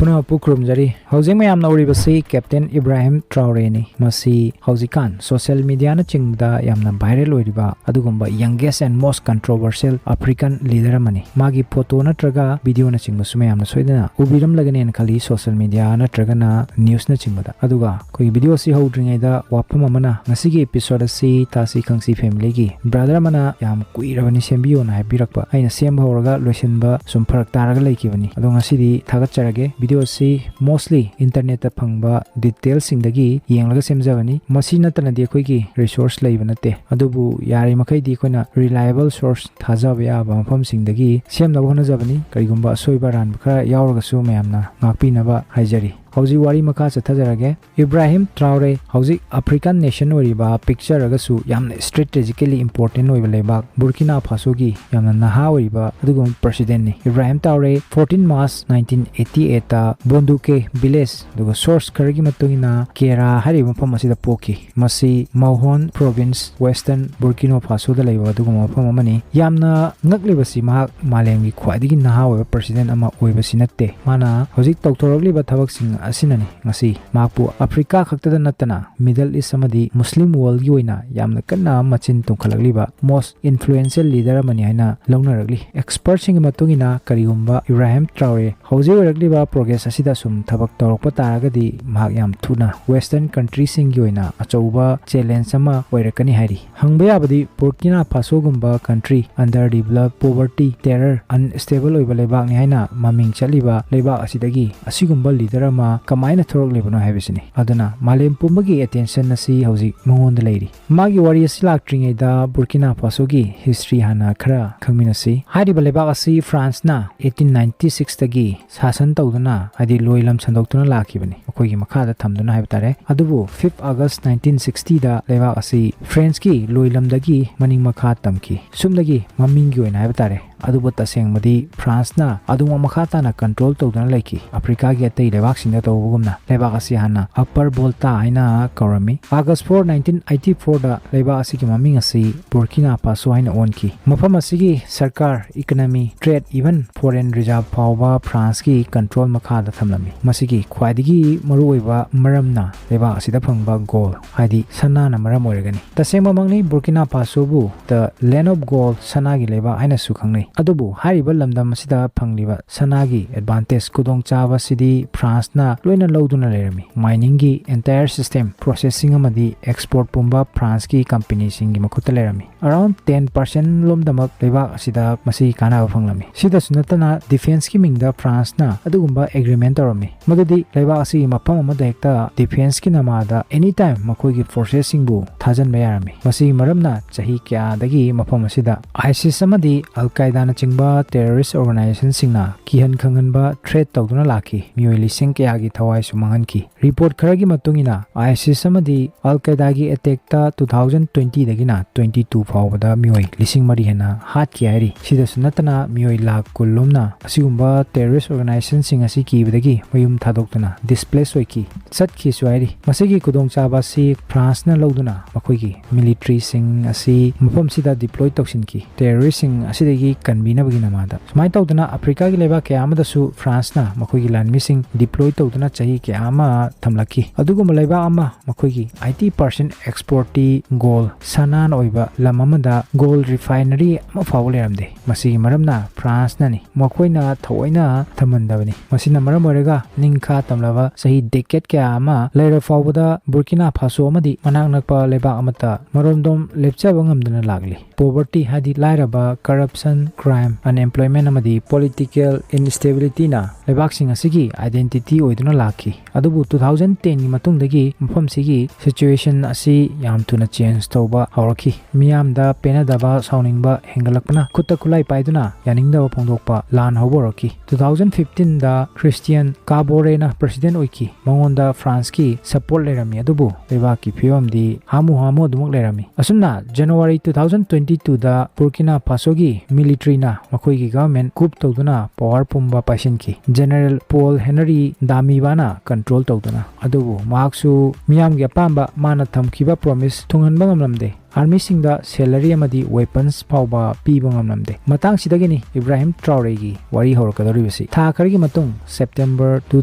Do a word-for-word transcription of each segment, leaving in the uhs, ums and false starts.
ꯄꯨꯝꯅꯃꯛꯄꯨ ꯈꯨꯔꯨꯝꯖꯔꯤ꯫ ꯍꯧꯖꯤꯛ ꯃꯌꯥꯝꯅ ꯎꯔꯤꯕꯁꯤ ꯀꯦꯞꯇꯦꯟ ꯏꯕ꯭ꯔꯥꯍꯤꯝ ꯇ꯭ꯔꯥꯎꯔꯦꯅꯤ꯫ ꯃꯁꯤ ꯍꯧꯖꯤꯛꯀꯥꯟ social mediaꯅꯆꯤꯡꯕꯗ ꯌꯥꯝꯅ viral ꯑꯣꯏꯔꯤꯕ ꯑꯗꯨꯒꯨꯝꯕ youngest and most controversial African leader ꯑꯃꯅꯤ꯫ ꯃꯥꯒꯤ photo ꯅꯠꯇ꯭ꯔꯒ videoꯅꯆꯤꯡꯕꯁꯨ ꯃꯌꯥꯝꯅ ꯁꯣꯏꯗꯅ ꯎꯕꯤꯔꯝꯂꯒꯅꯦꯅ ꯈꯜꯂꯤ, social media ꯅꯠꯇ꯭ꯔꯒꯅ newsꯅꯆꯤꯡꯕꯗ꯫ ꯑꯗꯨꯒ ꯑꯩꯈꯣꯏꯒꯤ video ꯑꯁꯤ ꯍꯧꯗ꯭ꯔꯤꯉꯩꯗ ꯋꯥꯐꯝ ꯑꯃꯅ, ꯉꯁꯤꯒꯤ episode ꯑꯁꯤ ꯇꯥꯁꯤ ꯈꯪꯁꯤ familyꯒꯤ brother ꯑꯃꯅ ꯌꯥꯝ ꯀꯨꯏꯔꯕꯅꯤ ꯁꯦꯝꯕꯤꯌꯣꯅ ꯍꯥꯏꯕꯤꯔꯛꯄ꯫ ꯑꯩꯅ ꯁꯦꯝꯕ ꯍꯧꯔꯒ ꯂꯣꯏꯁꯤꯟꯕ ꯁꯨꯝ ꯐꯔꯛ ꯇꯥꯔꯒ ꯂꯩꯈꯤꯕꯅꯤ꯫ ꯑꯗꯣ ꯉꯁꯤꯗꯤ ꯊꯥꯒꯠꯆꯔꯒꯦ꯫ Video ꯑꯁꯤ mostly internetꯇ ꯐꯪꯕ detailsꯁꯤꯡꯗꯒꯤ ꯌꯦꯡꯂꯒ ꯁꯦꯝꯖꯕꯅꯤ꯫ ꯃꯁꯤ ꯅꯠꯇꯅꯗꯤ ꯑꯩꯈꯣꯏꯒꯤ resource ꯂꯩꯕ ꯅꯠꯇꯦ꯫ ꯑꯗꯨꯕꯨ ꯌꯥꯔꯤꯃꯈꯩꯗꯤ ꯑꯩꯈꯣꯏꯅ reliable source, ꯊꯥꯖꯕ ꯌꯥꯕ ꯃꯐꯝꯁꯤꯡꯗꯒꯤ ꯁꯦꯝꯅꯕ ꯍꯣꯠꯅꯖꯕꯅꯤ꯫ ꯀꯔꯤꯒꯨꯝꯕ ꯑꯁꯣꯏꯕ ꯑꯔꯥꯟꯕ ꯈꯔ ꯌꯥꯎꯔꯒꯁꯨ ꯃꯌꯥꯝꯅ ꯉꯥꯛꯄꯤꯅꯕ ꯍꯥꯏꯖꯔꯤ꯫ ꯍꯧꯖꯤꯛ ꯋꯥꯔꯤ ꯃꯈꯥ ꯆꯠꯊꯖꯔꯒꯦ꯫ ꯏꯕ꯭ꯔꯥꯍꯤꯝ ꯇ꯭ꯔꯥꯎꯔꯦ ꯍꯧꯖꯤꯛ African nation ꯑꯣꯏꯔꯤꯕ, ꯄꯤꯛꯆꯔꯒꯁꯨ ꯌꯥꯝꯅ strategically important ꯑꯣꯏꯕ ꯂꯩꯕꯥꯛ ꯕꯨꯔꯀꯤꯅꯥ ꯐꯥꯁꯣꯒꯤ ꯌꯥꯝꯅ ꯅꯍꯥ ꯑꯣꯏꯔꯤꯕ ꯑꯗꯨꯒꯨꯝꯕ presidentꯅꯤ꯫ Ibrahim ꯇ꯭ꯔꯥꯎꯔꯦ fourteen March nineteen eighty-eightꯇ ꯕꯣꯟꯗꯨꯀꯦ village, ꯑꯗꯨꯒ source ꯈꯔꯒꯤ ꯃꯇꯨꯡ ꯏꯟꯅ ꯀꯦꯔꯥ ꯍꯥꯏꯔꯤꯕ ꯃꯐꯝ ꯑꯁꯤꯗ ꯄꯣꯛꯈꯤ꯫ ꯃꯁꯤ ꯃꯥꯎꯍꯣꯟ province, western ꯕꯨꯔꯀꯤꯅꯣ ꯐꯥꯁꯣꯗ ꯂꯩꯕ ꯑꯗꯨꯒꯨꯝꯕ ꯃꯐꯝ ꯑꯃꯅꯤ꯫ ꯌꯥꯝꯅ ꯉꯛꯂꯤꯕꯁꯤ ꯃꯍꯥꯛ ꯃꯥꯂꯦꯝꯒꯤ ꯈ꯭ꯋꯥꯏꯗꯒꯤ ꯅꯍꯥ ꯑꯣꯏꯕ president ꯑꯃ ꯑꯣꯏꯕꯁꯤ ꯅꯠꯇꯦ꯫ ꯃꯥꯅ ꯍꯧꯖꯤꯛ ꯇꯧꯊꯣꯔꯛꯂꯤꯕ ꯊꯕꯛꯁꯤꯡ ꯑꯁꯤꯅꯅꯤ ꯉꯁꯤ ꯃꯍꯥꯛꯄꯨ ꯑꯐ꯭ꯔꯤꯀꯥ ꯈꯛꯇꯗ ꯅꯠꯇꯅ Middle East ꯑꯃꯗꯤ Muslim worldꯒꯤ ꯑꯣꯏꯅ ꯌꯥꯝꯅ ꯀꯟꯅ ꯃꯆꯤꯟ ꯇꯨꯝꯈꯠꯂꯛꯂꯤꯕ most influential leader ꯑꯃꯅꯤ ꯍꯥꯏꯅ ꯂꯧꯅꯔꯛꯂꯤ꯫ Expertꯁꯤꯡꯒꯤ ꯃꯇꯨꯡ ꯏꯟꯅ ꯀꯔꯤꯒꯨꯝꯕ ꯏꯕ꯭ꯔꯥꯍꯤꯝ ꯇ꯭ꯔꯥꯎꯔꯦ ꯍꯧꯖꯤꯛ ꯑꯣꯏꯔꯛꯂꯤꯕ progress ꯑꯁꯤꯗ ꯁꯨꯝ ꯊꯕꯛ ꯇꯧꯔꯛꯄ ꯇꯥꯔꯒꯗꯤ ꯃꯍꯥꯛ ꯌꯥꯝ ꯊꯨꯅ western countryꯁꯤꯡꯒꯤ ꯑꯣꯏꯅ ꯑꯆꯧꯕ challenge ꯑꯃ ꯑꯣꯏꯔꯛꯀꯅꯤ ꯍꯥꯏꯔꯤ꯫ ꯍꯪꯕ ꯌꯥꯕꯗꯤ ꯕꯨꯔꯀꯤꯅꯥ ꯐꯥꯁꯣꯒꯨꯝꯕ country underdeveloped, poverty, terror, unstable ꯑꯣꯏꯕ ꯂꯩꯕꯥꯛꯅꯤ ꯍꯥꯏꯅ ꯃꯃꯤꯡ ꯆꯠꯂꯤꯕ ꯂꯩꯕꯥꯛ ꯑꯁꯤꯗꯒꯤ ꯑꯁꯤꯒꯨꯝꯕ leader ꯑꯃ ꯀꯃꯥꯏꯅ ꯊꯣꯔꯛꯂꯤꯕꯅꯣ ꯍꯥꯏꯕꯁꯤꯅꯤ꯫ ꯑꯗꯨꯅ ꯃꯥꯂꯦꯝ ꯄꯨꯝꯕꯒꯤ attention ꯑꯁꯤ ꯍꯧꯖꯤꯛ ꯃꯉꯣꯟꯗ ꯂꯩꯔꯤ꯫ ꯃꯥꯒꯤ ꯋꯥꯔꯤ ꯑꯁꯤ ꯂꯥꯛꯇ꯭ꯔꯤꯉꯩꯗ ꯕꯨꯔꯀꯤꯅꯥ ꯐꯥꯁꯣꯒꯤ history ꯍꯥꯟꯅ ꯈꯔ ꯈꯪꯃꯤꯟꯅꯁꯤ꯫ ꯍꯥꯏꯔꯤꯕ ꯂꯩꯕꯥꯛ ꯑꯁꯤ ꯐ꯭ꯔꯥꯟꯁꯅ eighteen ninety sixꯇꯒꯤ ꯁꯥꯁꯟ ꯇꯧꯗꯨꯅ, ꯍꯥꯏꯗꯤ ꯂꯣꯏ ꯂꯝ ꯁꯟꯗꯣꯛꯇꯨꯅ ꯂꯥꯛꯈꯤꯕꯅꯤ, ꯑꯩꯈꯣꯏꯒꯤ ꯃꯈꯥꯗ ꯊꯝꯗꯨꯅ ꯍꯥꯏꯕ ꯇꯥꯔꯦ꯫ ꯑꯗꯨꯕꯨ fifth August nineteen sixtyꯗ ꯂꯩꯕꯥꯛ ꯑꯁꯤ ꯐ꯭ꯔꯦꯟꯁꯀꯤ ꯂꯣꯏ ꯂꯝꯗꯒꯤ ꯃꯅꯤꯡ ꯃꯈꯥ ꯇꯝꯈꯤ꯫ ꯁꯨꯝꯅꯒꯤ ꯃꯃꯤꯡꯒꯤ ꯑꯣꯏꯅ ꯍꯥꯏꯕ ꯇꯥꯔꯦ, ꯑꯗꯨꯕꯨ ꯇꯁꯦꯡꯕꯗꯤ ꯐ꯭ꯔꯥꯟꯁꯅ ꯑꯗꯨꯃꯛ ꯃꯈꯥ ꯇꯥꯅ ꯀꯟꯇ꯭ꯔꯣꯜ ꯇꯧꯗꯨꯅ ꯂꯩꯈꯤ꯫ ꯑꯐ꯭ꯔꯤꯀꯥꯒꯤ ꯑꯇꯩ ꯂꯩꯕꯥꯛꯁꯤꯡꯗ ꯇꯧꯕꯒꯨꯝꯅ ꯂꯩꯕꯥꯛ ꯑꯁꯤ ꯍꯥꯟꯅ ꯑꯞꯄꯔ ꯚꯣꯜꯇꯥ ꯍꯥꯏꯅ ꯀꯧꯔꯝꯃꯤ꯫ ꯑꯥꯒꯁ ꯐꯣꯔ, ꯅꯥꯏꯟꯇꯤꯟ ꯑꯩꯠꯇꯤ ꯐꯣꯔꯗ ꯂꯩꯕꯥꯛ ꯑꯁꯤꯒꯤ ꯃꯃꯤꯡ ꯑꯁꯤ ꯕꯨꯔꯀꯤꯅꯥ ꯐꯥꯁꯣ ꯍꯥꯏꯅ ꯑꯣꯟꯈꯤ꯫ ꯃꯐꯝ ꯑꯁꯤꯒꯤ ꯁꯔꯀꯥꯔ, economy, trade, even foreign reserve ꯐꯥꯎꯕ ꯐ꯭ꯔꯥꯟꯁꯀꯤ ꯀꯟꯇ꯭ꯔꯣꯜ ꯃꯈꯥꯗ ꯊꯝꯂꯝꯃꯤ꯫ ꯃꯁꯤꯒꯤ ꯈ꯭ꯋꯥꯏꯗꯒꯤ ꯃꯔꯨꯑꯣꯏꯕ ꯃꯔꯝꯅ ꯂꯩꯕꯥꯛ ꯑꯁꯤꯗ ꯐꯪꯕ ꯒꯣꯜ, ꯍꯥꯏꯗꯤ ꯁꯅꯥꯅ ꯃꯔꯝ ꯑꯣꯏꯔꯒꯅꯤ꯫ ꯇꯁꯦꯡꯕꯃꯛꯅꯤ, ꯕꯨꯔꯀꯤꯅꯥ ꯐꯥꯁꯣꯕꯨ The Land of Gold, ꯁꯅꯥꯒꯤ ꯂꯩꯕꯥꯛ ꯍꯥꯏꯅꯁꯨ ꯈꯪꯅꯩ꯫ ꯑꯗꯨꯕꯨ ꯍꯥꯏꯔꯤꯕ ꯂꯝꯗꯝ ꯑꯁꯤꯗ ꯐꯪꯂꯤꯕ ꯁꯅꯥꯒꯤ ꯑꯦꯗꯚꯥꯟꯇꯦꯖ, ꯈꯨꯗꯣꯡꯆꯥꯕ ꯑꯁꯤꯗꯤ ꯐ꯭ꯔꯥꯟꯁꯅ ꯂꯣꯏꯅ ꯂꯧꯗꯨꯅ ꯂꯩꯔꯝꯃꯤ꯫ ꯃꯥꯏꯅꯤꯡꯒꯤ ꯑꯦꯟꯇꯥꯌꯔ ꯁꯤꯁꯇꯦꯝ, ꯄ꯭ꯔꯣꯁꯦꯁꯤꯡ ꯑꯃꯗꯤ ꯑꯦꯛꯁꯄꯣꯔꯠ ꯄꯨꯝꯕ ꯐ꯭ꯔꯥꯟꯁꯀꯤ ꯀꯝꯄꯦꯅꯤꯁꯤꯡꯒꯤ ꯃꯈꯨꯠꯇ ꯂꯩꯔꯝꯃꯤ꯫ ꯑꯔꯥꯎꯟ ꯇꯦꯟ ꯄꯥꯔꯁꯦꯟ ꯂꯣꯝꯗꯃꯛ ꯂꯩꯕꯥꯛ ꯑꯁꯤꯗ ꯃꯁꯤꯒꯤ ꯀꯥꯟꯅꯕ ꯐꯪꯂꯝꯃꯤ꯫ ꯁꯤꯗꯁꯨ ꯅꯠꯇꯅ ꯗꯤꯐꯦꯟꯁꯀꯤ ꯃꯤꯡꯗ ꯐ꯭ꯔꯥꯟꯁꯅ ꯑꯗꯨꯒꯨꯝꯕ ꯑꯦꯒ꯭ꯔꯤꯃꯦꯟ ꯇꯧꯔꯝꯃꯤ꯫ ꯃꯗꯨꯗꯤ ꯂꯩꯕꯥꯛ ꯑꯁꯤꯒꯤ ꯃꯐꯝ ꯑꯃꯗ ꯍꯦꯛꯇ ꯗꯤꯐꯦꯟꯁꯀꯤ ꯅꯃꯥꯗ ꯑꯦꯅꯤ ꯇꯥꯏꯝ ꯃꯈꯣꯏꯒꯤ ꯐꯣꯔꯁꯦꯁꯁꯤꯡꯕꯨ ꯊꯥꯖꯤꯟꯕ ꯌꯥꯔꯝꯃꯤ꯫ ꯃꯁꯤꯒꯤ ꯃꯔꯝꯅ ꯆꯍꯤ ꯀꯌꯥꯗꯒꯤ ꯃꯐꯝ ꯑꯁꯤꯗ ꯑꯥꯏꯁꯤꯁ ꯑꯃꯗꯤ ꯑꯜ ꯀꯥꯏꯗꯥꯅꯆꯤꯡꯕ ꯇꯦꯔꯣꯔꯤꯁ ꯑꯣꯔꯒꯅꯥꯏꯖꯦꯁꯟꯁꯤꯡꯅ ꯀꯤꯍꯟ ꯈꯪꯍꯟꯕ ꯊ꯭ꯔꯦꯠ ꯇꯧꯗꯨꯅ ꯂꯥꯛꯈꯤ꯫ ꯃꯤꯑꯣꯏ ꯂꯤꯁꯤꯡ ꯀꯌꯥꯒꯤ ꯊꯋꯥꯏꯁꯨ ꯃꯥꯡꯍꯟꯈꯤ꯫ ꯔꯤꯄꯣꯔꯠ ꯈꯔꯒꯤ ꯃꯇꯨꯡ ꯏꯟꯅ, ꯑꯥꯏꯁꯤꯁ ꯑꯃꯗꯤ ꯑꯜ ꯀꯥꯏꯗꯥꯒꯤ ꯑꯦꯇꯦꯛꯇ two thousand twenty ꯗꯒꯤꯅ twenty two ꯐꯥꯎꯕꯗ ꯃꯤꯑꯣꯏ ꯂꯤꯁꯤꯡ ꯃꯔꯤ ꯍꯦꯟꯅ ꯍꯥꯠꯈꯤ ꯍꯥꯏꯔꯤ꯫ ꯁꯤꯗꯁꯨ ꯅꯠꯇꯅ, ꯃꯤꯑꯣꯏ ꯂꯥꯈ ꯀꯨꯟ ꯂꯣꯝꯅ ꯑꯁꯤꯒꯨꯝꯕ ꯇꯦꯔꯣꯔꯤꯁ ꯑꯣꯔꯒꯅꯥꯏꯖꯦꯁꯟꯁꯤꯡ ꯑꯁꯤ ꯀꯤꯕꯗꯒꯤ ꯃꯌꯨꯝ ꯊꯥꯗꯣꯛꯇꯨꯅ ꯗꯤꯁꯄ꯭ꯂꯦꯁ ꯑꯣꯏꯈꯤ, ꯆꯠꯈꯤꯁꯨ ꯍꯥꯏꯔꯤ꯫ ꯃꯁꯤꯒꯤ ꯈꯨꯗꯣꯡꯆꯥꯕ ꯑꯁꯤ ꯐ꯭ꯔꯥꯟꯁꯅ ꯂꯧꯗꯨꯅ ꯃꯈꯣꯏꯒꯤ ꯃꯤꯂꯤꯇ꯭ꯔꯤꯁꯤꯡ ꯑꯁꯤ ꯃꯐꯝꯁꯤꯗ ꯗꯤꯄ꯭ꯂꯣꯏ ꯇꯧꯁꯤꯟꯈꯤ꯫ ꯇꯦꯔꯣꯔꯤꯁꯁꯤꯡ ꯑꯁꯤꯗꯒꯤ ꯀꯟꯕꯤꯅꯕꯒꯤ ꯅꯃꯥꯗ꯫ ꯁꯨꯃꯥꯏꯅ ꯇꯧꯗꯅ ꯑꯐ꯭ꯔꯤꯀꯥꯒꯤ ꯂꯩꯕꯥꯛ ꯀꯌꯥ ꯑꯃꯗꯁꯨ ꯐ꯭ꯔꯥꯟꯁꯅ ꯃꯈꯣꯏꯒꯤ ꯂꯥꯟꯃꯤꯁꯤꯡ ꯗꯤꯄ꯭ꯂꯣꯏ ꯇꯧꯗꯨꯅ ꯆꯍꯤ ꯀꯌꯥ ꯑꯃ ꯊꯝꯂꯛꯈꯤ꯫ ꯑꯗꯨꯒꯨꯝꯕ ꯂꯩꯕꯥꯛ ꯑꯃ, ꯃꯈꯣꯏꯒꯤ eighty percent ꯑꯦꯛꯁꯄꯣꯔꯠꯇꯤ ꯒꯣꯜ, ꯁꯅꯥꯅ ꯑꯣꯏꯕ ꯂꯝ ꯑꯃꯗ ꯒꯣꯜ ꯔꯤꯐꯥꯏꯅꯔꯤ ꯑꯃ ꯐꯥꯎꯕ ꯂꯩꯔꯝꯗꯦ꯫ ꯃꯁꯤꯒꯤ ꯃꯔꯝꯅ ꯐ꯭ꯔꯥꯟꯁꯅꯅꯤ꯫ ꯃꯈꯣꯏꯅ ꯊꯑꯣꯏꯅ ꯊꯝꯍꯟꯗꯕꯅꯤ꯫ ꯃꯁꯤꯅ ꯃꯔꯝ ꯑꯣꯏꯔꯒ ꯅꯤꯡꯈꯥ ꯇꯝꯂꯕ ꯆꯍꯤ ꯗꯦꯀꯦꯠ ꯀꯌꯥ ꯑꯃ ꯂꯩꯔ ꯐꯥꯎꯕꯗ ꯕꯨꯔꯀꯤꯅꯥ ꯐꯥꯁꯣ ꯑꯃꯗꯤ ꯃꯅꯥꯛ ꯅꯛꯄ ꯂꯩꯕꯥꯛ ꯑꯃꯠꯇ ꯃꯔꯣꯝꯗꯣꯝ ꯂꯦꯞꯆꯕ ꯉꯝꯗꯅ ꯂꯥꯛꯂꯤ꯫ ꯄꯣꯚꯔꯇꯤ, ꯍꯥꯏꯗꯤ ꯂꯥꯏꯔꯕ, ꯀꯔꯞꯁꯟ, ꯀ꯭ꯔꯥꯏꯝ, ꯑꯟꯑꯦꯝꯄ꯭ꯂꯣꯏꯃꯦꯟ ꯑꯃꯗꯤ ꯄꯣꯂꯤꯇꯤꯀꯦꯜ ꯏꯟꯁꯇꯦꯕꯤꯂꯤꯇꯤꯅ ꯂꯩꯕꯥꯛꯁꯤꯡ ꯑꯁꯤꯒꯤ ꯑꯥꯏꯗꯦꯟꯇꯤꯇꯤ ꯑꯣꯏꯗꯨꯅ ꯂꯥꯛꯈꯤ꯫ ꯑꯗꯨꯕꯨ two thousand ten ꯒꯤ ꯃꯇꯨꯡꯗꯒꯤ ꯃꯐꯝꯁꯤꯒꯤ ꯁꯤꯆꯨꯋꯦꯁꯟ ꯑꯁꯤ ꯌꯥꯝ ꯊꯨꯅ ꯆꯦꯟꯖ ꯇꯧꯕ ꯍꯧꯔꯛꯈꯤ꯫ ꯃꯤꯌꯥꯝꯗ ꯄꯦꯟꯅꯗꯕ, ꯁꯥꯎꯅꯤꯡꯕ ꯍꯦꯟꯒꯠꯂꯛꯄꯅ ꯈꯨꯠꯇ ꯈꯨꯠꯂꯥꯏ ꯄꯥꯏꯗꯨꯅ ꯌꯥꯅꯤꯡꯗꯕ ꯐꯣꯡꯗꯣꯛꯄ ꯂꯥꯟ ꯍꯧꯕ ꯍꯧꯔꯛꯈꯤ꯫ Two thousand fifteen ꯗ ꯈ꯭ꯔꯤꯁꯇꯤꯌꯥꯟ ꯀꯥꯕꯣꯔꯦꯅ ꯄ꯭ꯔꯦꯁꯤꯗꯦꯟ ꯑꯣꯏꯈꯤ꯫ ꯃꯉꯣꯟꯗ ꯐ꯭ꯔꯥꯟꯁꯀꯤ ꯁꯄꯣꯔꯠ ꯂꯩꯔꯝꯃꯤ, ꯑꯗꯨꯕꯨ ꯂꯩꯕꯥꯛꯀꯤ ꯐꯤꯕꯝꯗꯤ ꯍꯥꯃꯨ ꯍꯥꯃꯨ ꯑꯗꯨꯃꯛ ꯂꯩꯔꯝꯃꯤ꯫ ꯑꯁꯨꯝꯅ January two thousand twenty two ꯗ ꯕꯨꯔꯀꯤꯅꯥ ꯐꯥꯁꯣꯒꯤ ꯃꯤꯂꯤꯇ꯭ꯔꯤ military ꯅ ꯃꯈꯣꯏꯒꯤ government coup ꯇꯧꯗꯨꯅ power ꯄꯨꯝꯕ ꯄꯥꯏꯁꯤꯟꯈꯤ꯫ General Paul Henri Damiba ꯅ control ꯇꯧꯗꯨꯅ꯫ ꯑꯗꯨꯕꯨ ꯃꯍꯥꯛꯁꯨ ꯃꯤꯌꯥꯝꯒꯤ ꯑꯄꯥꯝꯕ, ꯃꯥꯅ ꯊꯝꯈꯤꯕ promise ꯊꯨꯡꯍꯟꯕ ꯉꯝꯂꯝꯗꯦ꯫ Army ꯁꯤꯡꯗ salary ꯑꯃꯗꯤ weapons ꯐꯥꯎꯕ ꯄꯤꯕ ꯉꯝꯂꯝꯗꯦ꯫ ꯃꯇꯥꯡꯁꯤꯗꯒꯤꯅꯤ ꯏꯕ꯭ꯔꯥꯍꯤꯝ ꯇ꯭ꯔꯥꯎꯔꯦꯒꯤ ꯋꯥꯔꯤ ꯍꯧꯔꯛꯀꯗꯧꯔꯤꯕꯁꯤ꯫ ꯊꯥ ꯈꯔꯒꯤ ꯃꯇꯨꯡ, September two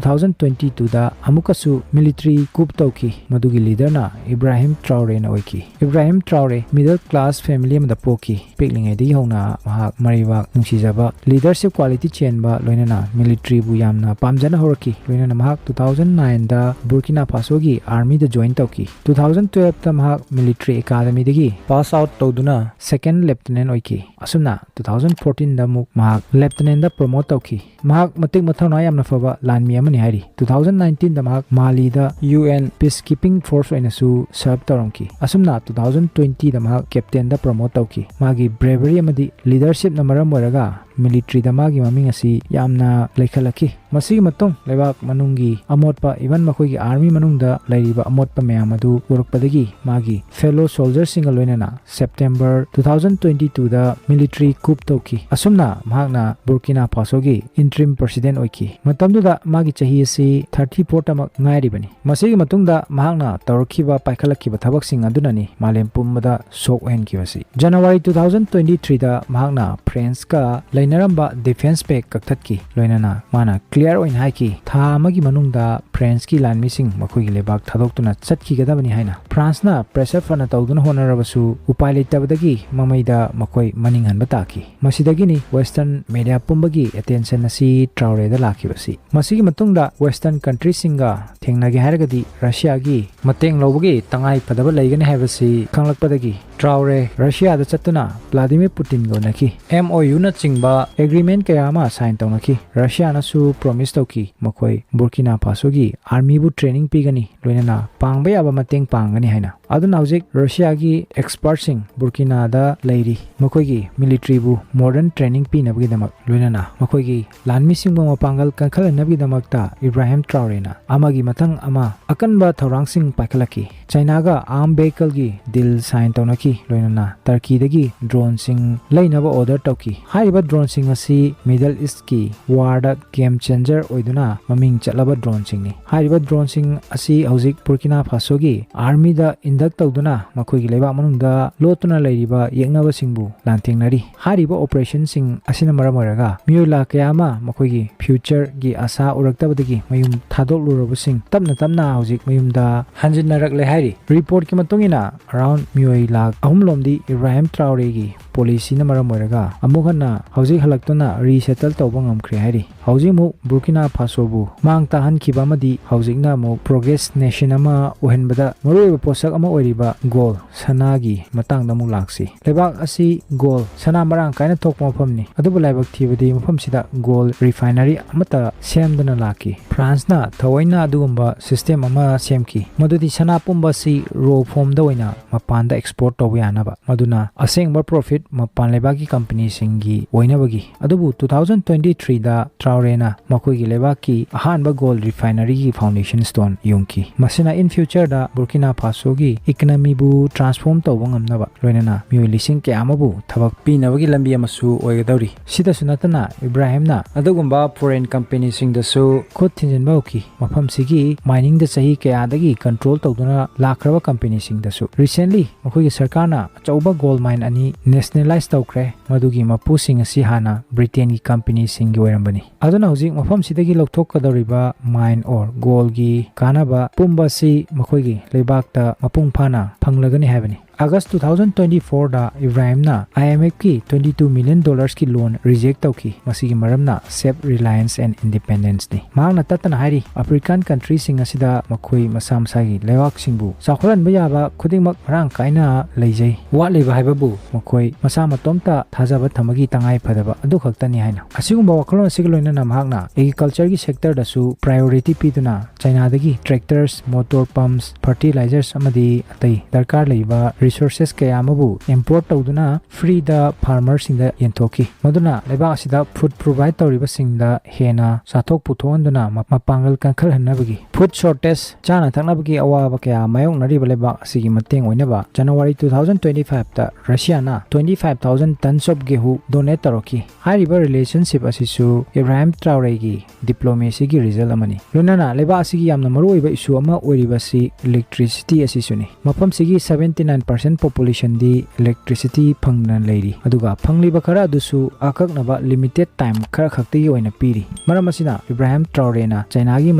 thousand twenty two ꯗ ꯑꯃꯨꯛꯀꯁꯨ military coup ꯇꯧꯈꯤ꯫ ꯃꯗꯨꯒꯤ leader ꯅ ꯏꯕ꯭ꯔꯥꯍꯤꯝ ꯇ꯭ꯔꯥꯎꯔꯦꯅ ꯑꯣꯏꯈꯤ꯫ ꯏꯕ꯭ꯔꯥꯍꯤꯝ ꯇ꯭ꯔꯥꯎꯔꯦ middle class family ꯑꯃꯗ ꯄꯣꯛꯈꯤ꯫ ꯄꯤꯛꯂꯤꯉꯩꯗꯒꯤ ꯍꯧꯅ ꯃꯍꯥꯛ ꯃꯔꯩꯕꯥꯛ ꯅꯨꯡꯁꯤꯖꯕ, leadership quality ꯆꯦꯟꯕ, ꯂꯣꯏꯅꯅ military ꯕꯨ ꯌꯥꯝꯅ ꯄꯥꯝꯖꯅ ꯍꯧꯔꯛꯈꯤ꯫ ꯂꯣꯏꯅꯅ ꯃꯍꯥꯛ two thousand nine ꯗ Burkina Faso ꯒꯤ army ꯗ join ꯇꯧꯈꯤ꯫ Two thousand twelve ꯇ ꯃꯍꯥꯛ military academy ꯗꯒꯤ pass out ꯇꯧꯗꯨꯅ second lieutenant ꯑꯣꯏꯈꯤ꯫ ꯑꯁꯨꯝꯅ two thousand fourteen ꯗ ꯑꯃꯨꯛ ꯃꯍꯥꯛ lieutenant ꯗ promote ꯇꯧꯈꯤ꯫ ꯃꯍꯥꯛ ꯃꯇꯤꯛ ꯃꯊꯧꯅꯥ ꯌꯥꯝꯅ ꯐꯕ ꯂꯥꯟꯃꯤ ꯑꯃꯅꯤ ꯍꯥꯏꯔꯤ꯫ Two thousand nineteen ꯗ ꯃꯍꯥꯛ ꯃꯥꯂꯤꯗ U N peacekeeping force ꯑꯣꯏꯅꯁꯨ serve ꯇꯧꯔꯝꯈꯤ꯫ ꯑꯁꯨꯝꯅ two thousand twenty ꯗ ꯃꯍꯥꯛ captain ꯗ promote ꯇꯧꯈꯤ꯫ ꯃꯥꯒꯤ bravery ꯑꯃꯗꯤ leadership ꯅ ꯃꯔꯝ ꯑꯣꯏꯔꯒ military ꯗ ꯃꯥꯒꯤ ꯃꯃꯤꯡ ꯑꯁꯤ ꯌꯥꯝꯅ ꯂꯩꯈꯠꯂꯛꯈꯤ꯫ ꯃꯁꯤꯒꯤ ꯃꯇꯨꯡ ꯂꯩꯕꯥꯛ ꯃꯅꯨꯡꯒꯤ ꯑꯃꯣꯠꯄ, even ꯃꯈꯣꯏꯒꯤ army ꯃꯅꯨꯡꯗ ꯂꯩꯔꯤꯕ ꯑꯃꯣꯠꯄ ꯃꯌꯥꯝ ꯑꯗꯨ ꯎꯔꯛꯄꯗꯒꯤ ꯃꯥꯒꯤ fellow soldier ꯁꯤꯡꯒ ꯂꯣꯏꯅꯅ September two thousand twenty two ꯗ military coup ꯇꯧꯈꯤ꯫ ꯑꯁꯨꯝꯅ ꯃꯍꯥꯛꯅ Burkina Faso ꯒꯤ interim president ꯑꯣꯏꯈꯤ꯫ ꯃꯇꯝꯗꯨꯗ ꯃꯥꯒꯤ ꯆꯍꯤ ꯑꯁꯤ thirty four ꯇꯃꯛ ꯉꯥꯏꯔꯤꯕꯅꯤ꯫ ꯃꯁꯤꯒꯤ ꯃꯇꯨꯡꯗ ꯃꯍꯥꯛꯅ ꯇꯧꯔꯛꯈꯤꯕ, ꯄꯥꯏꯈꯠꯂꯛꯈꯤꯕ ꯊꯕꯛꯁꯤꯡ ꯑꯗꯨꯅꯅꯤ ꯃꯥꯂꯦꯝ ꯄꯨꯝꯕꯗ ꯁꯣꯛ ꯑꯣꯏꯍꯟꯈꯤꯕꯁꯤ꯫ January two thousand twenty three ꯗ ꯃꯍꯥꯛꯅ France ꯀ ꯂꯩꯅꯔꯝꯕ defence pact ꯀꯛꯊꯠꯈꯤ꯫ ꯂꯣꯏꯅꯅ ꯃꯥꯅ clear ꯑꯣꯏꯅ ꯍꯥꯏꯈꯤ, ꯊꯥ ꯑꯃꯒꯤ ꯃꯅꯨꯡꯗ France ꯀꯤ ꯂꯥꯟꯃꯤꯁꯤꯡ ꯃꯈꯣꯏꯒꯤ ꯂꯩꯕꯥꯛ ꯊꯥꯗꯣꯛꯇꯨꯅ ꯆꯠꯈꯤꯒꯗꯕꯅꯤ ꯍꯥꯏꯅ꯫ France ꯅ pressure ꯐꯅ ꯇꯧꯗꯨꯅ ꯍꯣꯠꯅꯔꯕꯁꯨ ꯎꯄꯥꯏ ꯂꯩꯇꯕꯗꯒꯤ ꯃꯃꯩꯗ ꯃꯈꯣꯏ ꯃꯅꯤꯡ ꯍꯟꯕ ꯇꯥꯈꯤ꯫ ꯃꯁꯤꯗꯒꯤꯅꯤ Western media ꯄꯨꯝꯕꯒꯤ attention ꯑꯁꯤ ꯇ꯭ꯔꯥꯎꯔꯦꯗ ꯂꯥꯛꯈꯤꯕꯁꯤ꯫ ꯃꯁꯤꯒꯤ ꯃꯇꯨꯡꯗ Western country ꯁꯤꯡꯒ ꯊꯦꯡꯅꯒꯦ ꯍꯥꯏꯔꯒꯗꯤ Russia ꯒꯤ ꯃꯇꯦꯡ ꯂꯧꯕꯒꯤ ꯇꯉꯥꯏ ꯐꯗꯕ ꯂꯩꯒꯅꯤ ꯍꯥꯏꯕꯁꯤ ꯈꯪꯂꯛꯄꯗꯒꯤ ꯇ꯭ꯔꯥꯎꯔꯦ Russia ꯗ ꯆꯠꯇꯨꯅ Vladimir Putin ꯒ ꯎꯅꯈꯤ꯫ M O U ꯅꯆꯤꯡꯕ agreement ꯀꯌꯥ ꯑꯃ sign ꯇꯧꯅꯈꯤ꯫ Russia ꯅꯁꯨ promise ꯇꯧꯈꯤ, ꯃꯈꯣꯏ Burkina Faso ꯒꯤ army ꯕꯨ training ꯄꯤꯒꯅꯤ, ꯂꯣꯏꯅꯅ ꯄꯥꯡꯕ ꯌꯥꯕ ꯃꯇꯦꯡ ꯄꯥꯡꯒꯅꯤ ꯍꯥꯏꯅ꯫ ꯑꯗꯨꯅ ꯍꯧꯖꯤꯛ ꯔꯨꯁꯤꯌꯥꯒꯤ ꯑꯦꯛꯁꯄꯔꯠꯁꯤꯡ ꯕꯨꯔꯀꯤꯅꯥꯗ ꯂꯩꯔꯤ, ꯃꯈꯣꯏꯒꯤ ꯃꯤꯂꯤꯇ꯭ꯔꯤꯕꯨ ꯃꯣꯗꯔꯟ ꯇ꯭ꯔꯦꯅꯤꯡ ꯄꯤꯅꯕꯒꯤꯗꯃꯛ, ꯂꯣꯏꯅꯅ ꯃꯈꯣꯏꯒꯤ ꯂꯥꯟꯃꯤꯁꯤꯡꯕꯨ ꯃꯄꯥꯡꯒꯜ ꯀꯟꯈꯠꯍꯟꯅꯕꯒꯤꯗꯃꯛꯇ ꯏꯕ꯭ꯔꯥꯍꯤꯝ ꯇ꯭ꯔꯥꯎꯔꯦꯅ ꯑꯃꯒꯤ ꯃꯊꯪ ꯑꯃ ꯑꯀꯟꯕ ꯊꯧꯔꯥꯡꯁꯤꯡ ꯄꯥꯏꯈꯠꯂꯛꯈꯤ꯫ ꯆꯥꯏꯅꯥꯒ ꯑꯥꯔꯝ ꯚꯦꯍꯤꯀꯜꯒꯤ ꯗꯤꯜ ꯁꯥꯏꯟ ꯇꯧꯅꯈꯤ, ꯂꯣꯏꯅꯅ ꯇꯔꯀꯤꯗꯒꯤ ꯗ꯭ꯔꯣꯟꯁꯤꯡ ꯂꯩꯅꯕ ꯑꯣꯔꯗꯔ ꯇꯧꯈꯤ꯫ ꯍꯥꯏꯔꯤꯕ ꯗ꯭ꯔꯣꯟꯁꯤꯡ ꯑꯁꯤ ꯃꯤꯗꯜ ꯏꯁꯀꯤ ꯋꯥꯔꯗ ꯒꯦꯝ ꯆꯦꯟꯖꯔ ꯑꯣꯏꯗꯨꯅ ꯃꯃꯤꯡ ꯆꯠꯂꯕ ꯗ꯭ꯔꯣꯟꯁꯤꯡꯅꯤ꯫ ꯍꯥꯏꯔꯤꯕ ꯗ꯭ꯔꯣꯟꯁꯤꯡ ꯑꯁꯤ ꯍꯧꯖꯤꯛ ꯕꯨꯔꯀꯤꯅꯥ ꯐꯥꯁꯣꯒꯤ ꯑꯥꯔꯃꯤꯗ ꯏꯟꯗꯛ ꯇꯧꯗꯨꯅ ꯃꯈꯣꯏꯒꯤ ꯂꯩꯕꯥꯛ ꯃꯅꯨꯡꯗ ꯂꯣꯠꯇꯨꯅ ꯂꯩꯔꯤꯕ ꯌꯦꯛꯅꯕꯁꯤꯡꯕꯨ ꯂꯥꯟꯊꯦꯡꯅꯔꯤ꯫ ꯍꯥꯏꯔꯤꯕ ꯑꯣꯄꯔꯦꯁꯟꯁꯤꯡ ꯑꯁꯤꯅ ꯃꯔꯝ ꯑꯣꯏꯔꯒ ꯃꯤꯑꯣꯏ ꯂꯥꯈ ꯀꯌꯥ ꯑꯃ ꯃꯈꯣꯏꯒꯤ ꯐ꯭ꯌꯨꯆꯔꯒꯤ ꯑꯁꯥ ꯎꯔꯛꯇꯕꯗꯒꯤ ꯃꯌꯨꯝ ꯊꯥꯗꯣꯛꯂꯨꯔꯕꯁꯤꯡ ꯇꯞꯅ ꯇꯞꯅ ꯍꯧꯖꯤꯛ ꯃꯌꯨꯝꯗ ꯍꯟꯖꯤꯟꯅꯔꯛꯂꯦ ꯍꯥꯏꯔꯤ꯫ ꯔꯤꯄꯣꯔꯠꯀꯤ ꯃꯇꯨꯡ ꯏꯟꯅ, ꯑꯔꯥꯎꯟ ꯃꯤꯑꯣꯏ ꯂꯥꯈ ꯑꯍꯨꯝ ꯂꯣꯝꯗꯤ ꯏꯕ꯭ꯔꯥꯍꯤꯝ ꯇ꯭ꯔꯥꯎꯔꯦꯒꯤ ꯄꯣꯂꯤꯁꯤꯅ ꯃꯔꯝ ꯑꯣꯏꯔꯒ ꯑꯃꯨꯛ ꯍꯟꯅ ꯍꯧꯖꯤꯛ ꯍꯜꯂꯛꯇꯨꯅ ꯔꯤꯁꯦꯇꯜ ꯇꯧꯕ ꯉꯝꯈ꯭ꯔꯦ ꯍꯥꯏꯔꯤ꯫ ꯍꯧꯖꯤꯛ ꯑꯃꯨꯛ ꯕꯨꯔꯀꯤꯅꯥ ꯐꯥꯁꯣꯕꯨ ꯃꯥꯡ ꯇꯥꯍꯟꯈꯤꯕ ꯑꯃꯗꯤ ꯍꯧꯖꯤꯛꯅ ꯑꯃꯨꯛ ꯄ꯭ꯔꯣꯒ꯭ꯔꯦꯁ ꯅꯦꯁꯟ ꯑꯃ ꯑꯣꯏꯍꯟꯕꯗ ꯃꯔꯨꯑꯣꯏꯕ ꯄꯣꯠꯁꯛ ꯑꯃ ꯑꯣꯏꯔꯤꯕ ꯒꯣꯜ, ꯁꯅꯥꯒꯤ ꯃꯇꯥꯡꯗ ꯑꯃꯨꯛ ꯂꯥꯛꯁꯤ꯫ ꯂꯩꯕꯥꯛ ꯑꯁꯤ ꯒꯣꯜ, ꯁꯅꯥ ꯃꯔꯥꯡ ꯀꯥꯏꯅ ꯊꯣꯛꯄ ꯃꯐꯝꯅꯤ꯫ ꯑꯗꯨꯕꯨ ꯂꯥꯏꯕꯛ ꯊꯤꯕꯗꯤ ꯃꯐꯝꯁꯤꯗ ꯒꯣꯜ ꯔꯤꯐꯥꯏꯅꯔꯤ ꯑꯃꯠꯇ ꯁꯦꯝꯗꯅ ꯂꯥꯛꯈꯤ꯫ ꯐ꯭ꯔꯥꯟꯁꯅ ꯊꯑꯣꯏꯅ ꯑꯗꯨꯒꯨꯝꯕ ꯁꯤꯁꯇꯦꯝ ꯑꯃ ꯁꯦꯝꯈꯤ, ꯃꯗꯨꯗꯤ ꯁꯅꯥ ꯄꯨꯝꯕ ꯑꯁꯤ ꯔꯣ ꯐꯣꯝꯗ ꯑꯣꯏꯅ ꯃꯄꯥꯟꯗ ꯑꯦꯛꯁꯄꯣꯔꯠ ꯇꯧꯕ ꯌꯥꯅꯕ, ꯃꯗꯨꯅ ꯑꯁꯦꯡꯕ ꯄ꯭ꯔꯣꯐꯤꯠ ꯃꯄꯥꯟ ꯂꯩꯕꯥꯛꯀꯤ ꯀꯝꯄꯅꯤꯁꯤꯡꯒꯤ ꯑꯣꯏꯅꯕꯒꯤ꯫ ꯑꯗꯨꯕꯨ two thousand twenty threeꯗ ꯇ꯭ꯔꯥꯎꯔꯦꯅ ꯃꯈꯣꯏꯒꯤ ꯂꯩꯕꯥꯛꯀꯤ ꯑꯍꯥꯟꯕ ꯒꯣꯜ ꯔꯤꯐꯥꯏꯅꯔꯤꯒꯤ ꯐꯥꯎꯟꯗꯦꯁꯟ ꯁ꯭ꯇꯣꯟ ꯌꯨꯡꯈꯤ꯫ ꯃꯁꯤꯅ in futureꯗ ꯕꯨꯔꯀꯤꯅꯥ ꯐꯥꯁꯣꯒꯤ ꯏꯀꯅꯃꯤꯕꯨ ꯇ꯭ꯔꯥꯟꯁꯐꯣꯔꯝ ꯇꯧꯕ ꯉꯝꯅꯕ, ꯂꯣꯏꯅꯅ ꯃꯤꯑꯣꯏ ꯂꯤꯁꯤꯡ ꯀꯌꯥ ꯑꯃꯕꯨ ꯊꯕꯛ ꯄꯤꯅꯕꯒꯤ ꯂꯝꯕꯤ ꯑꯃꯁꯨ ꯑꯣꯏꯒꯗꯧꯔꯤ꯫ ꯁꯤꯗꯁꯨ ꯅꯠꯇꯅ, ꯏꯕ꯭ꯔꯥꯍꯤꯝꯅ ꯑꯗꯨꯒꯨꯝꯕ ꯐꯣꯔꯦꯟ ꯀꯝꯄꯦꯅꯤꯁꯤꯡꯗꯁꯨ ꯈꯨꯠ ꯊꯤꯟꯖꯤꯟꯕ ꯍꯧꯈꯤ꯫ ꯃꯐꯝꯁꯤꯒꯤ ꯃꯥꯏꯅꯤꯡꯗ ꯆꯍꯤ ꯀꯌꯥꯗꯒꯤ ꯀꯟꯇ꯭ꯔꯣꯜ ꯇꯧꯗꯨꯅ ꯂꯥꯛꯈ꯭ꯔꯕ ꯀꯝꯄꯦꯅꯤꯁꯤꯡꯗꯁꯨ꯫ Recently, ꯃꯈꯣꯏꯒꯤ ꯁꯔꯀꯥꯔꯅ ꯑꯆꯧꯕ ꯒꯣꯜ ꯃꯥꯏꯟ ꯑꯅꯤ ꯅꯦꯁꯅꯦꯂꯥꯏꯖ ꯇꯧꯈ꯭ꯔꯦ, ꯃꯗꯨꯒꯤ ꯃꯄꯨꯁꯤꯡ ꯑꯁꯤ ꯍꯥꯟꯅ ꯕ꯭ꯔꯤꯇꯦꯟꯒꯤ ꯀꯝꯄꯦꯅꯤꯁꯤꯡꯒꯤ ꯑꯣꯏꯔꯝꯕꯅꯤ꯫ ꯑꯗꯨꯅ ꯍꯧꯖꯤꯛ ꯃꯐꯝꯁꯤꯗꯒꯤ ꯂꯧꯊꯣꯛꯀꯗꯧꯔꯤꯕ ꯃꯥꯏꯟ ꯑꯣꯔ ꯒꯣꯜꯒꯤ ꯀꯥꯟꯅꯕ ꯄꯨꯝꯕ ꯑꯁꯤ ꯃꯈꯣꯏꯒꯤ ꯂꯩꯕꯥꯛꯇ ꯃꯄꯨꯡ ꯐꯥꯅ ꯐꯪꯂꯒꯅꯤ ꯍꯥꯏꯕꯅꯤ꯫ August two thousand twenty-fourꯗ ꯏꯕ꯭ꯔꯥꯍꯤꯝꯅ IMFꯀꯤ twenty two million dollarꯁꯀꯤ loan reject ꯇꯧꯈꯤ꯫ ꯃꯁꯤꯒꯤ ꯃꯔꯝꯅ Save Reliance and Independenceꯅꯤ꯫ ꯃꯍꯥꯛꯅ ꯇꯠꯇꯅ ꯍꯥꯏꯔꯤ, African countryꯁꯤꯡ ꯑꯁꯤꯗ ꯃꯈꯣꯏ ꯃꯁꯥ ꯃꯁꯥꯒꯤ ꯂꯩꯕꯥꯛꯁꯤꯡꯕꯨ ꯆꯥꯎꯈꯠꯍꯟꯕ ꯌꯥꯕ ꯈꯨꯗꯤꯡꯃꯛ ꯃꯔꯥꯡ ꯀꯥꯏꯅ ꯂꯩꯖꯩ꯫ ꯋꯥꯠꯂꯤꯕ ꯍꯥꯏꯕꯕꯨ ꯃꯈꯣꯏ ꯃꯁꯥ ꯃꯇꯣꯝꯇ ꯊꯥꯖꯕ ꯊꯝꯕꯒꯤ ꯇꯉꯥꯏ ꯐꯗꯕ ꯑꯗꯨ ꯈꯛꯇꯅꯤ ꯍꯥꯏꯅ꯫ ꯑꯁꯤꯒꯨꯝꯕ ꯋꯥꯈꯜꯂꯣꯟ ꯑꯁꯤꯒ ꯂꯣꯏꯅꯅ ꯃꯍꯥꯛꯅ agricultureꯒꯤ sectorꯗꯁꯨ priority ꯄꯤꯗꯨꯅ ꯆꯥꯏꯅꯥꯗꯒꯤ tractors, motor pumps, fertilizers ꯑꯃꯗꯤ ꯑꯇꯩ ꯗꯔꯀꯥꯔ ꯂꯩꯕ resources ꯀꯌꯥ ꯑꯃꯕꯨ import ꯇꯧꯗꯨꯅ freeꯗ farmerꯁꯤꯡꯗ ꯌꯦꯟꯊꯣꯛꯈꯤ꯫ ꯃꯗꯨꯅ ꯂꯩꯕꯥꯛ ꯑꯁꯤꯗ food provide ꯇꯧꯔꯤꯕꯁꯤꯡꯗ ꯍꯦꯟꯅ ꯆꯥꯊꯣꯛ ꯄꯨꯊꯣꯛꯍꯟꯗꯨꯅ ꯃ-, ꯃꯄꯥꯡꯒꯜ ꯀꯟꯈꯠꯍꯟꯅꯕꯒꯤ꯫ Food shortage, ꯆꯥꯅ ꯊꯛꯅꯕꯒꯤ ꯑꯋꯥꯕ ꯀꯌꯥ ꯃꯥꯌꯣꯛꯅꯔꯤꯕ ꯂꯩꯕꯥꯛ ꯑꯁꯤꯒꯤ ꯃꯇꯦꯡ ꯑꯣꯏꯅꯕ January two thousand twenty-fiveꯇ Russiaꯅ twenty five thousand tons of ꯒꯦꯍꯨ donate ꯇꯧꯔꯛꯈꯤ꯫ ꯍꯥꯏꯔꯤꯕ relationship ꯑꯁꯤꯁꯨ ꯏꯕ꯭ꯔꯥꯍꯤꯝ ꯇ꯭ꯔꯥꯎꯔꯦꯒꯤ diplomacyꯒꯤ result ꯑꯃꯅꯤ꯫ ꯂꯣꯏꯅꯅ ꯂꯩꯕꯥꯛ ꯑꯁꯤꯒꯤ ꯌꯥꯝꯅ ꯃꯔꯨꯑꯣꯏꯕ issue ꯑꯃ ꯑꯣꯏꯔꯤꯕꯁꯤ electricity ꯑꯁꯤꯁꯨꯅꯤ꯫ ꯃꯐꯝꯁꯤꯒꯤ seventy nine percent populationꯗꯤ electricity ꯐꯪꯗꯅ ꯂꯩꯔꯤ, ꯑꯗꯨꯒ ꯐꯪꯂꯤꯕ ꯈꯔ ꯑꯗꯨꯁꯨ ꯑꯀꯛꯅꯕ limited time ꯈꯔ ꯈꯛꯇꯒꯤ ꯑꯣꯏꯅ ꯄꯤꯔꯤ꯫ ꯃꯔꯝ ꯑꯁꯤꯅ ꯏꯕ꯭ꯔꯥꯍꯤꯝ ꯇ꯭ꯔꯥꯎꯔꯦꯅ ꯆꯥꯏꯅꯥꯒꯤ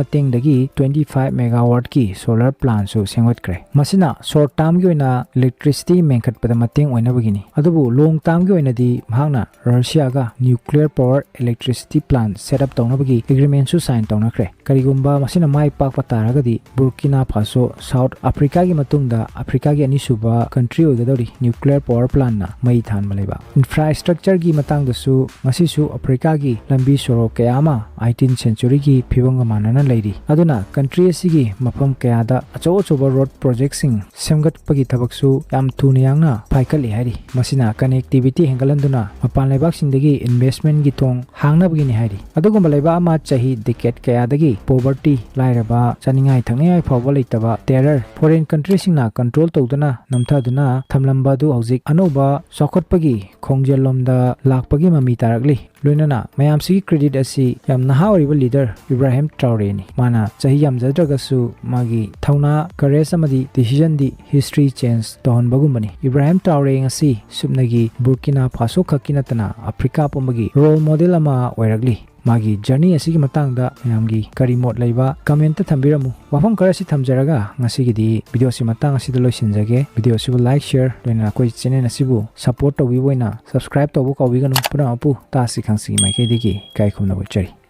ꯃꯇꯦꯡꯗꯒꯤ twenty five megawattꯀꯤ solar plantꯁꯨ ꯁꯦꯝꯒꯠꯈ꯭ꯔꯦ꯫ ꯃꯁꯤꯅ short termꯒꯤ ꯑꯣꯏꯅ electricity ꯃꯦꯟꯈꯠꯄꯗ ꯃꯇꯦꯡ ꯑꯣꯏꯅꯕꯒꯤꯅꯤ, ꯑꯗꯨꯕꯨ long termꯒꯤ ꯑꯣꯏꯅꯗꯤ ꯃꯍꯥꯛꯅ Russiaꯒ nuclear power electricity plant set up ꯇꯧꯅꯕꯒꯤ agreementꯁꯨ sign ꯇꯧꯅꯈ꯭ꯔꯦ꯫ ꯀꯔꯤꯒꯨꯝꯕ ꯃꯁꯤꯅ ꯃꯥꯏ ꯄꯥꯛꯄ ꯇꯥꯔꯒꯗꯤ, ꯕꯨꯔꯀꯤꯅꯥ ꯐꯥꯁꯣ South Africaꯒꯤ ꯃꯇꯨꯡꯗ Africaꯒꯤ ꯑꯅꯤꯁꯨꯕ country ꯑꯣꯏꯒꯗꯧꯔꯤ nuclear power plantꯅ ꯃꯩ ꯊꯥꯟꯕ ꯂꯩꯕꯥꯛ꯫ Infrastructureꯒꯤ ꯃꯇꯥꯡꯗꯁꯨ ꯉꯁꯤꯁꯨ Africaꯒꯤ ꯂꯝꯕꯤ ꯁꯣꯔꯣꯛ ꯀꯌꯥ ꯑꯃ eighteenth centuryꯒꯤ ꯐꯤꯕꯝꯒ ꯃꯥꯟꯅꯅ ꯂꯩꯔꯤ꯫ ꯑꯗꯨꯅ country ꯑꯁꯤꯒꯤ ꯃꯐꯝ ꯀꯌꯥꯗ ꯑꯆꯧ ꯑꯆꯧꯕ road projectꯁꯤꯡ ꯁꯦꯝꯒꯠꯄꯒꯤ ꯊꯕꯛꯁꯨ ꯌꯥꯝ ꯊꯨꯅ ꯌꯥꯡꯅ ꯄꯥꯏꯈꯠꯂꯤ ꯍꯥꯏꯔꯤ꯫ ꯃꯁꯤꯅ connectivity ꯍꯦꯟꯒꯠꯍꯟꯗꯨꯅ ꯃꯄꯥꯟ ꯂꯩꯕꯥꯛꯁꯤꯡꯗꯒꯤ investmentꯀꯤ ꯊꯣꯡ ꯍꯥꯡꯅꯕꯒꯤꯅꯤ ꯍꯥꯏꯔꯤ꯫ ꯑꯗꯨꯒꯨꯝꯕ ꯂꯩꯕꯥꯛ ꯑꯃ ꯆꯍꯤ decade ꯀꯌꯥꯗꯒꯤ poverty, ꯂꯥꯏꯔꯕ, ꯆꯥꯅꯤꯡꯉꯥꯏ ꯊꯛꯅꯤꯡꯉꯥꯏ ꯐꯥꯎꯕ ꯂꯩꯇꯕ, terror, foreign countryꯁꯤꯡꯅ control ꯇꯧꯗꯨꯅ ꯅꯝꯊꯗꯨꯅ ꯊꯝꯂꯝꯕ ꯑꯗꯨ ꯍꯧꯖꯤꯛ ꯑꯅꯧꯕ ꯆꯥꯎꯈꯠꯄꯒꯤ ꯈꯣꯡꯖꯦꯜꯂꯣꯝꯗ ꯂꯥꯛꯄꯒꯤ ꯃꯃꯤ ꯇꯥꯔꯛꯂꯤ꯫ ꯂꯣꯏꯅꯅ ꯃꯌꯥꯝꯁꯤꯒꯤ credit ꯑꯁꯤ ꯌꯥꯝ ꯅꯍꯥ ꯑꯣꯏꯔꯤꯕ leader ꯏꯕ꯭ꯔꯥꯍꯤꯝ ꯇ꯭ꯔꯥꯎꯔꯦꯅꯤ꯫ ꯃꯥꯅ ꯆꯍꯤ ꯌꯥꯝꯖꯗ꯭ꯔꯒꯁꯨ ꯃꯥꯒꯤ ꯊꯧꯅꯥ, courage ꯑꯃꯗꯤ decisionꯗꯤ history change ꯇꯧꯍꯟꯕꯒꯨꯝꯕꯅꯤ꯫ ꯏꯕ꯭ꯔꯥꯍꯤꯝ ꯇ꯭ꯔꯥꯎꯔꯦ ꯉꯁꯤ ꯁꯨꯞꯅꯒꯤ ꯕꯨꯔꯀꯤꯅꯥ ꯐꯥꯁꯣ ꯈꯛꯀꯤ ꯅꯠꯇꯅ Africa ꯄꯨꯝꯕꯒꯤ role model ꯑꯃ ꯑꯣꯏꯔꯛꯂꯤ꯫ ꯃꯥꯒꯤ journey ꯑꯁꯤꯒꯤ ꯃꯇꯥꯡꯗ ꯃꯌꯥꯝꯒꯤ ꯀꯔꯤ ꯃꯣꯠ ꯂꯩꯕ comment ꯊꯝꯕꯤꯔꯝꯃꯨ꯫ ꯋꯥꯐꯝ ꯈꯔꯁꯤ ꯊꯝꯖꯔꯒ ꯉꯁꯤꯒꯤꯗꯤ video ꯁꯤ ꯃꯇꯥꯡ ꯑꯁꯤꯗ ꯂꯣꯏꯁꯤꯟꯖꯒꯦ꯫ Video ꯁꯤꯕꯨ like, share, ꯂꯣꯏꯅꯅ ꯑꯩꯈꯣꯏ channel ꯑꯁꯤꯕꯨ support ꯇꯧꯕꯤꯕ ꯑꯣꯏꯅ subscribe ꯇꯧꯕ ꯀꯥꯎꯕꯤꯒꯅꯨ꯫ ꯄꯨꯝꯅꯃꯛꯄꯨ ꯇꯥꯁꯤ ꯈꯪꯁꯤꯒꯤ ꯃꯥꯏꯀꯩꯗꯒꯤ ꯏꯀꯥꯏ ꯈꯨꯝꯅꯕ ꯎꯠꯆꯔꯤ꯫